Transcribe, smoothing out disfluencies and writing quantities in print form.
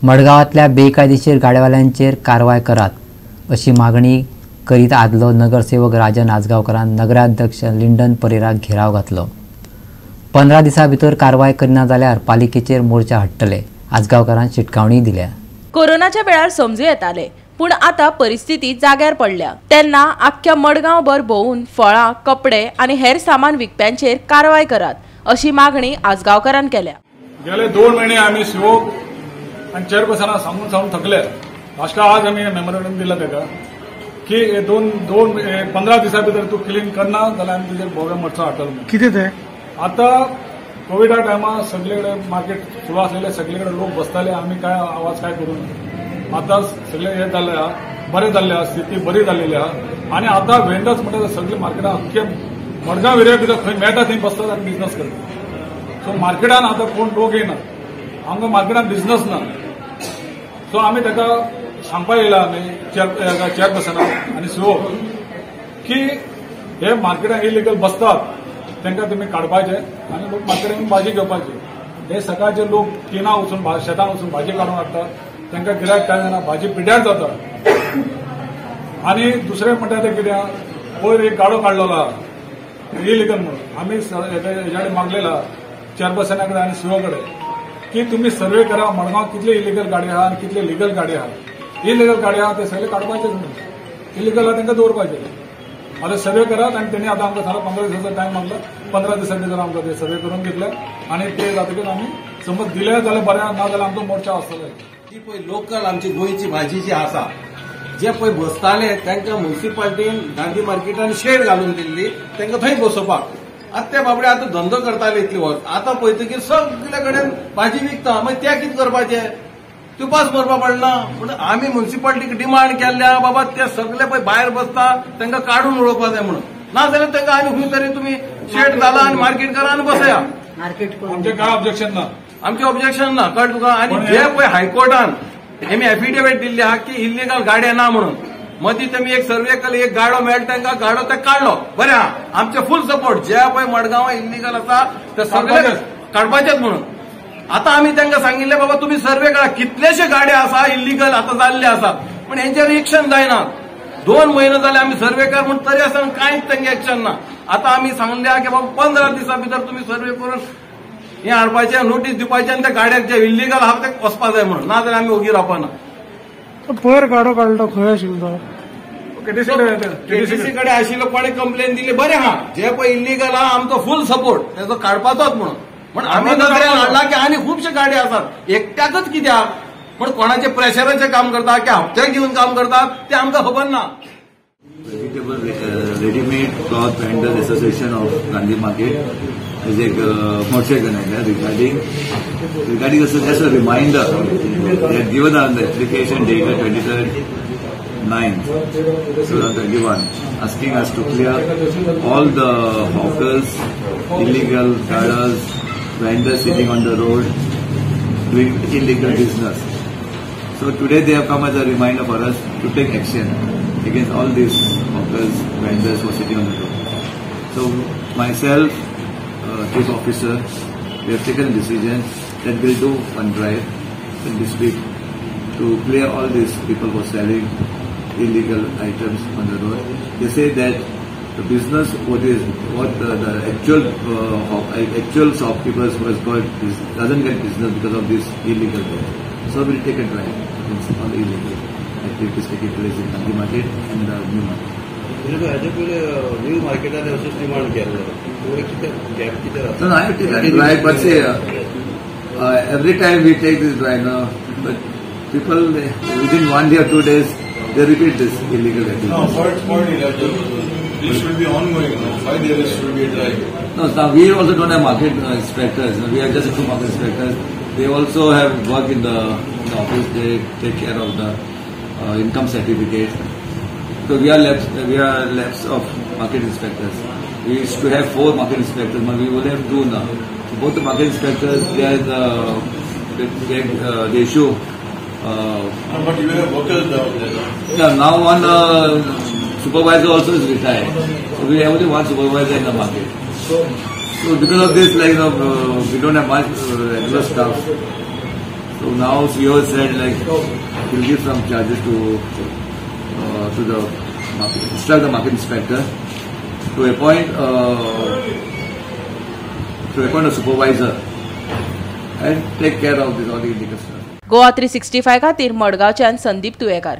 मडगांवांतल्या बेकायदेशीर गाडेवाल्यांचेर कारवाय करात अशी मागणी करीत आदलो नगरसेवक राजन आजगांवकारान नगराध्यक्ष लिंडन परेराक घेराव घातलो. 15 दिसां भितर कारवाय करिना जाल्यार पालिकेचेर मोर्चा हाडटले, आजगांवकारान शिटकावणी दिल्या. कोरोनाच्या वेळार समजू येताले, पूण आतां परिस्थिती जाग्यार पडल्या. तेन्ना आख्ख्या मडगांवभर भोंवून फळां, कपडे आनी हेर सामान विकप्यांचेर कारवाय करात अशी मागणी आजगांवकारान केल्या. गेले 2 महिने आमी सीओ आनी चेअरपर्सनाक सांगून सांगून थकले. लास्टा आज आमी मेमोरेंडम दिला ताका की 15 दिसां भितर तूं क्लीन करना जाल्यार आमी तुजेर भोव्या मोर्चा हाडटलो. कितें तें आतां कोविडा टायमार सगळे कडेन मार्केट सुरू आसलेले, सगळे कडेन लोक बसताले, आमी काय आवाज काय करूं. आतां सगळे हे जाल्ले आहा, बरें जाल्ले आहा, स्थिती बरी जाल्लेली आहा. आनी आतां वेंडर्स म्हणटा सगळे मार्केटां अख्खे मडगांव एरिया भितर खंय मेळटा थंय बसतात आनी बिझनस करतात. सो मार्केटान आतां कोण लोक येना, आमकां मार्केटान बिझनस ना. सो आमी ताका सांगपाक येयला आमी चेअरपर्सनाक आनी सीओ की हे मार्केटान इलिगल बसतात तांकां तुमी काडपाचे आनी लोक मार्केटान भाजी घेवपाची. हे सकाळचे लोक किना वचून शेतान वचून भाजी काडून हाडटात, तांकां गिरायक काय जायना, भाजी पिड्यार जाता. आनी दुसरें म्हणटा तें कितें, वयर एक गाडो काडलेलो आहा इलिगल म्हणून. आमी हेजे कडेन मागलेला चेअरपर्सना कडेन आनी सीओ कडेन की तुमी सर्वे करा मडगांव कितले इलिगल गाडी आहा आनी कितले लिगल गाडी आहा. इलिगल गाडी आहा ते सगळे काडपाचेच न्हू, इलिगल आहा तांकां दवरपाचे. आतां सर्वे करात आनी तेणी आतां आमकां सांगला 15 दिसांचो टायम मागला. 15 दिसां भितर आमकां ते सर्वे करून घेतले आनी ते जातकीच आमी समज दिले जाल्यार बरें, ना जाल्यार आमचो मोर्चा आसतलो. जी पळय लोकल आमची गोंयची भाजी जी आसा, जे पळय बसताले तांकां म्युनिसिपालिटीन गांधी मार्केटान शेड घालून दिल्ली, तांकां थंय बसोवपाक. आतां ते बाबडे आतां धंदो करताले इतले वर्स, आतां पळयतकीर सगळे कडेन भाजी विकता, मागीर ते कितें करपाचें, तुपास मरपा पडना. पूण आमी म्युनिसिपालिटीक डिमांड केल्ल्या बाबा ते सगळे पळय भायर बसता तांकां काडून उडोवपा जाय म्हणून, नाजाल्यार तांकां आनी खंय तरी तुमी शेड घाला आनी मार्केट करा आनी बसया. आमचें काय ऑब्जेक्शन ना, आमचें ऑब्जेक्शन ना, कळ्ळें तुका. आनी जे पळय हायकोर्टान हेमी एफिडेवीट दिल्ली आहा की इल्लिगल गाडये ना म्हणून, मदीं तेमी एक सर्वे केलो, एक गाडो मेळटा तांकां, गाडो ते काडलो, बरें आहा, आमचे फूल सपोर्ट. जे पळय मडगांवां इल्लिगल आसा ते सगळे काडपाचेच म्हणून. आतां आमी तांकां सांगिल्लें बाबा तुमी सर्वे करा, कितलेशे गाडये आसा इल्लिगल आतां जाल्ले आसा, पूण हेंचेर एक्शन जायना. 2 म्हयने जाले आमी सर्वे कर म्हूण, तरी आसतना कांयच तांकां एक्शन ना. आतां आमी सांगल्या की बाबा 15 दिसां भितर तुमी सर्वे करून हें हाडपाचें, नोटीस दिवपाचें आनी त्या गाडयेक जे इल्लिगल आहा ते वचपा जाय म्हणून, नाजाल्यार आमी ओगी रावपाना. पयर गाडो काडलो खंय आशिल्लो? केटीसी कडेन आशिल्लो, कोणें कंप्लेन दिली, बरें आहा, जे पळय इल्लिगल आहा आमचो फूल सपोर्ट, तेजो काडपाचोच म्हणून. पण आमी नदरेन हाडला की आनी खुबशे गाडये आसात, एकट्याकच कित्याक पण कोणाचे प्रेशराचें काम करता की हप्त्याक घेवन काम करतात तें आमकां खबर ना. Vegetable readymade cloth vendors association of Gandhi market is एक मोर्चा organizer regarding just a reminder. They had given us the application dated 23/9/2021 asking us to clear all the hawkers, illegal traders, vendors sitting on the road doing illegal business. So today they have come as a reminder for us to take action against all these hawkers, vendors who are sitting on the road. So myself, chief officer, we have taken a decision that we'll do one drive in this week to clear all these people who are selling illegal items on the road. They say that the business, what the actual actual shopkeepers who has got doesn't get business because of this illegal work. So we'll take a drive against all the illegal activities taking place in Gandhi Market and the new market. New market demand. No, I have taken a drive, but say every time we take this drive now, but people within 1 day or 2 days they repeat this illegal activity. No, for this should be ongoing. No, 5 days should be a drive. No, now we also don't have market inspectors. We have just 2 market inspectors. They also have work in the office. They take care of the income certificate. So we are lapse of market inspectors. We used to have 4 market inspectors, but we only have 2 now. So both the market inspectors, they are the issue. But you have workers down there. Yeah, now one supervisor also is retired. So we have only 1 supervisor in the market. So because of this, we don't have much regular staff. So now CEO said like he'll give some charges to the market, instruct the market inspector to appoint a supervisor and take care of this all the illegal stuff. Goa 365 खातीर मडगांवच्यान संदीप तुयेकार.